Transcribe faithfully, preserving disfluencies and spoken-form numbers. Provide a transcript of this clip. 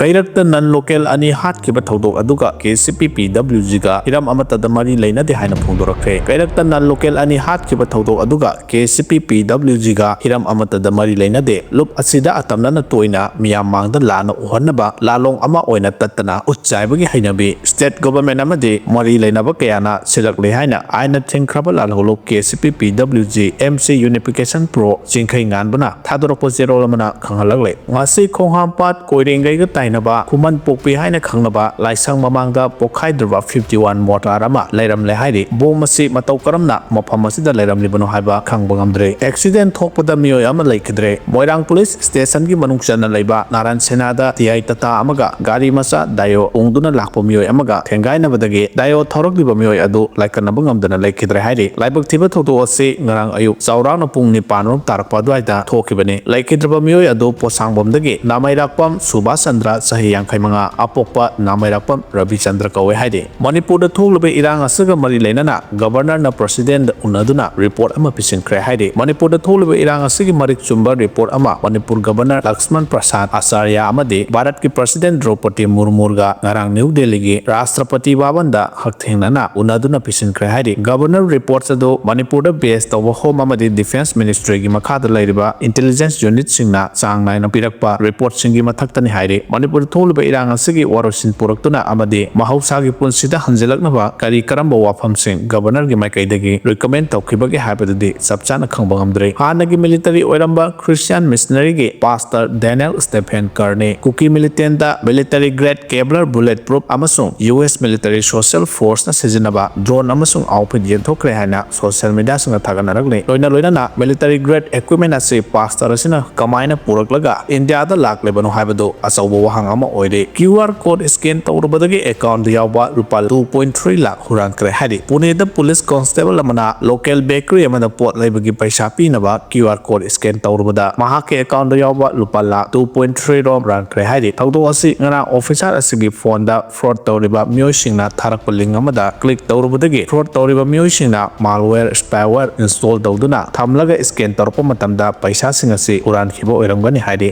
ꯀꯩꯔꯛꯇ non local ꯑꯅꯤ ꯍꯥꯠꯈꯤꯕ ꯊꯧꯗꯣꯛ ꯑꯗꯨꯒ ꯀꯦ ꯁꯤ ꯄꯤ ꯄꯤ ꯗꯕ꯭ꯂꯤꯎ ꯖꯤꯒ ꯍꯤꯔꯝ ꯑꯃꯠꯇꯗ ꯃꯔꯤ ꯂꯩꯅꯗꯦ ꯍꯥꯏꯅ ꯐꯣꯡꯗꯣꯔꯛꯈ꯭ꯔꯦ꯫ ꯀꯩꯔꯛꯇ non local ꯑꯅꯤ ꯍꯥꯠꯈꯤꯕ ꯊꯧꯗꯣꯛ ꯑꯗꯨꯒ ꯀꯦ ꯁꯤ ꯄꯤ ꯄꯤ ꯗꯕ꯭ꯂꯤꯎ ꯖꯤꯒ ꯍꯤꯔꯝ ꯑꯃꯠꯇꯗ ꯃꯔꯤ ꯂꯩꯅꯗꯦ꯫ ꯂꯨꯞ ꯑꯁꯤꯗ ꯑꯇꯝꯅꯅ ꯇꯣꯏꯅ ꯃꯤꯌꯥꯝ ꯃꯥꯡꯗ ꯂꯥꯟꯅ ꯎꯍꯟꯅꯕ ꯂꯥꯂꯣꯡ ꯑꯃ ꯑꯣꯏꯅ ꯇꯠꯇꯅ ꯎꯠ ꯆꯥꯏꯕꯒꯤ ꯍꯩꯅꯕꯤ state government ꯑꯃꯗꯤ ꯃꯔꯤ ꯂꯩꯅꯕ ꯀꯌꯥꯅ ꯁꯤꯜꯂꯛꯂꯦ ꯍꯥꯏꯅ ꯑꯥꯏꯟꯅ ꯊꯤꯡꯈ꯭ꯔꯕ ꯂꯥꯜꯍꯧꯂꯨꯞ K C P P W G M C Unification Pro ꯆꯤꯡꯈꯩ ꯉꯥꯟꯕꯅ ꯊꯥꯗꯣꯔꯛꯄ ꯆꯦꯔꯣꯜ ꯑꯃꯅ ꯈꯪꯍꯜꯂꯛꯂꯦ꯫ ꯉꯁꯤ ꯈꯣꯡꯍꯥꯝꯄꯥꯠ ꯀꯣꯏꯔꯦꯡꯒꯩꯒ ꯇꯥꯏꯅꯕ ꯈꯨꯃꯟ ꯄꯣꯛꯄꯤ ꯍꯥꯏꯅ ꯈꯪꯅꯕ ꯂꯥꯏꯁꯪ ꯃꯃꯥꯡꯗ ꯄꯣꯛꯈꯥꯏꯗ꯭ꯔꯕ fifty one mortar ꯑꯃ ꯂꯩꯔꯝꯂꯦ ꯍꯥꯏꯔꯤ꯫ Bomb ꯑꯁꯤ ꯃꯇꯧ ꯀꯔꯝꯅ ꯃꯐꯝ ꯑꯁꯤꯗ ꯂꯩꯔꯝꯂꯤꯕꯅꯣ ꯍꯥꯏꯕ ꯈꯪꯕ ꯉꯝꯗ꯭ꯔꯤ꯫ Accident ꯊꯣꯛꯄꯗ ꯃꯤꯑꯣꯏ ꯑꯃ ꯂꯩꯈꯤꯗ꯭ꯔꯦ꯫ ꯃꯣꯏꯔꯥꯡ police stationꯒꯤ ꯃꯅꯨꯡ ꯆꯟꯅ ꯂꯩꯕ ꯅꯥꯔꯥꯟ ꯁꯦꯅꯥꯗ ꯇꯤ ꯑꯥꯏ ꯇꯥꯇꯥ ꯑꯃꯒ ꯒꯥꯔꯤ ꯃꯆꯥ ꯗꯥꯏꯑꯣ ꯇꯣꯡꯗꯨꯅ ꯂꯥꯛꯄ ꯃꯤꯑꯣꯏ ꯑꯃꯒ ꯊꯦꯡꯒꯥꯏꯅꯕꯗꯒꯤ ꯗꯥꯏꯑꯣ ꯊꯧꯔꯛꯂꯤꯕ ꯃꯤꯑꯣꯏ ꯑꯗꯨ ꯂꯥꯏꯀꯠꯅꯕ ꯉꯝꯗꯅ ꯂꯩꯈꯤꯗ꯭ꯔꯦ ꯍꯥꯏꯔꯤ꯫ ꯂꯥꯏꯕꯛ ꯊꯤꯕ ꯊꯧꯗꯣꯛ ꯑꯁꯤ ꯉꯔꯥꯡ ꯑꯌꯨꯛ ꯆꯥꯎꯔꯥꯛꯅ ꯄꯨꯡ ꯅꯤꯄꯥꯟ ꯔꯣꯝ ꯇꯥꯔꯛꯄ ꯑꯗꯨꯋꯥꯏꯗ ꯊꯣꯛꯈꯤꯕꯅꯤ꯫ ꯂꯩꯈꯤꯗ꯭ꯔꯕ ꯃꯤꯑꯣꯏ ꯑꯗꯨ ꯄꯣꯠꯁꯥꯡꯕꯝꯗꯒꯤ ꯅꯥꯃꯩꯔꯥꯛꯄꯝ ꯁꯨꯕꯥꯁ ꯆꯟꯗ꯭ꯔ, ꯆꯍꯤ ꯌꯥꯡꯈꯩ ꯃꯉꯥ, ꯑꯄꯣꯛꯄ ꯅꯥꯃꯩꯔꯥꯛꯄꯝ ꯔꯕꯤꯆꯟꯗ꯭ꯔ ꯀꯧꯋꯦ ꯍꯥꯏꯔꯤ꯫ ꯃꯅꯤꯄꯨꯔꯗ ꯊꯣꯛꯂꯤꯕ ꯏꯔꯥꯡ ꯑꯁꯤꯒ ꯃꯔꯤ ꯂꯩꯅꯅ Governorꯅ Presidentꯗ ꯎꯅꯗꯨꯅ report ꯑꯃ ꯄꯤꯁꯤꯟꯈ꯭ꯔꯦ ꯍꯥꯏꯔꯤ꯫ ꯃꯅꯤꯄꯨꯔꯗ ꯊꯣꯛꯂꯤꯕ ꯏꯔꯥꯡ ꯑꯁꯤꯒꯤ ꯃꯔꯤꯛ ꯆꯨꯝꯕ report ꯑꯃ ꯃꯅꯤꯄꯨꯔ Governor ꯂꯛꯁꯃꯟ ꯄ꯭ꯔꯁꯥꯗ ꯑꯆꯥꯔꯌꯥ ꯑꯃꯗꯤ ꯚꯥꯔꯠꯀꯤ President ꯗ꯭ꯔꯧꯄꯗꯤ ꯃꯨꯔꯃꯨꯒ ꯉꯔꯥꯡ ꯅ꯭ꯌꯨ ꯗꯦꯜꯂꯤꯒꯤ ꯔꯥꯁꯇ꯭ꯔꯄꯇꯤ ꯚꯕꯟꯗ ꯍꯛꯊꯦꯡꯅꯅ ꯎꯅꯗꯨꯅ ꯄꯤꯁꯤꯟꯈ꯭ꯔꯦ ꯍꯥꯏꯔꯤ꯫ Governor reports ꯑꯗꯨ ꯃꯅꯤꯄꯨꯔꯗ base ꯇꯧꯕ Home ꯑꯃꯗꯤ Defence Ministryꯒꯤ ꯃꯈꯥꯗ ꯂꯩꯔꯤꯕ intelligence unitꯁꯤꯡꯅ ꯆꯥꯡ ꯅꯥꯏꯅ ꯄꯤꯔꯛꯄ reportꯁꯤꯡꯒꯤ ꯃꯊꯛꯇꯅꯤ ꯍꯥꯏꯔꯤ꯫ ꯃꯅꯤꯄꯨꯔꯗ ꯊꯣꯛꯂꯤꯕ ꯏꯔꯥꯡ ꯑꯁꯤꯒꯤ ꯋꯥꯔꯣꯏꯁꯤꯟ ꯄꯨꯔꯛꯇꯨꯅ ꯑꯃꯗꯤ ꯃꯍꯧꯁꯥꯒꯤ ꯄꯨꯟꯁꯤꯗ ꯍꯟꯖꯤꯜꯂꯛꯅꯕ ꯀꯔꯤ ꯀꯔꯝꯕ ꯋꯥꯐꯝꯁꯤꯡ Governorꯒꯤ ꯃꯥꯏꯀꯩꯗꯒꯤ recommend ꯇꯧꯈꯤꯕꯒꯦ ꯍꯥꯏꯕꯗꯨꯗꯤ ꯆꯞ ꯆꯥꯅ ꯈꯪꯕ ꯉꯝꯗ꯭ꯔꯤ꯫ ꯍꯥꯟꯅꯒꯤ military ꯑꯣꯏꯔꯝꯕ Christian missionaryꯒꯤ Pastor Daniel Stephen Kearney, ꯀꯨꯀꯤ militantꯇ military grade Kevlar bullet proof ꯑꯃꯁꯨꯡ U S military special forceꯅ ꯁꯤꯖꯤꯟꯅꯕ drone ꯑꯃꯁꯨꯡ outfit ꯌꯦꯟꯊꯣꯛꯈ꯭ꯔꯦ ꯍꯥꯏꯅ social mediaꯁꯤꯡꯗ ꯊꯥꯒꯠꯅꯔꯛꯂꯤ꯫ ꯂꯣꯏꯅ ꯂꯣꯏꯅꯅ military grade equipment ꯑꯁꯤ Pastor ꯑꯁꯤꯅ ꯀꯃꯥꯏꯅ ꯄꯨꯔꯛꯂꯒ ꯏꯟꯗꯤꯌꯥꯗ ꯂꯥꯛꯂꯤꯕꯅꯣ ꯍꯥꯏꯕꯗꯨ ꯑꯆꯧꯕ ꯋꯥꯍꯪ ꯑꯃ ꯑꯣꯏꯔꯤ꯫ Q R code scan ꯇꯧꯔꯨꯕꯗꯒꯤ accountꯗ ꯌꯥꯎꯕ ꯂꯨꯄꯥ two point three ꯂꯥꯈ ꯍꯨꯔꯥꯟꯈ꯭ꯔꯦ ꯍꯥꯏꯔꯤ꯫ ꯄꯨꯅꯦꯗ police constable ꯑꯃꯅ local bakery ꯑꯃꯗ ꯄꯣꯠ ꯂꯩꯕꯒꯤ ꯄꯩꯁꯥ ꯄꯤꯅꯕ Q R code scan ꯇꯧꯔꯨꯕꯗ ꯃꯍꯥꯛꯀꯤ accountꯗ ꯌꯥꯎꯕ ꯂꯨꯄꯥ ꯂꯥꯈ two point three ꯔꯣꯝ ꯍꯨꯔꯥꯟꯈ꯭ꯔꯦ ꯍꯥꯏꯔꯤ꯫ ꯊꯧꯗꯣꯛ ꯑꯁꯤ ꯉꯔꯥꯡ officer ꯑꯁꯤꯒꯤ phoneꯗ fraud ꯇꯧꯔꯤꯕ ꯃꯤꯑꯣꯏꯁꯤꯡꯅ ꯊꯥꯔꯛꯄ link ꯑꯃꯗ click ꯇꯧꯔꯨꯕꯗꯒꯤ fraud ꯇꯧꯔꯤꯕ ꯃꯤꯑꯣꯏꯁꯤꯡꯅ malware, spyware install ꯇꯧꯗꯨꯅ ꯊꯝꯂꯒ scan ꯇꯧꯔꯛꯄ ꯃꯇꯝꯗ ꯄꯩꯁꯥꯁꯤꯡ ꯑꯁꯤ ꯍꯨꯔꯥꯟꯈꯤꯕ ꯑꯣꯏꯔꯝꯒꯅꯤ ꯍꯥꯏꯔꯤ꯫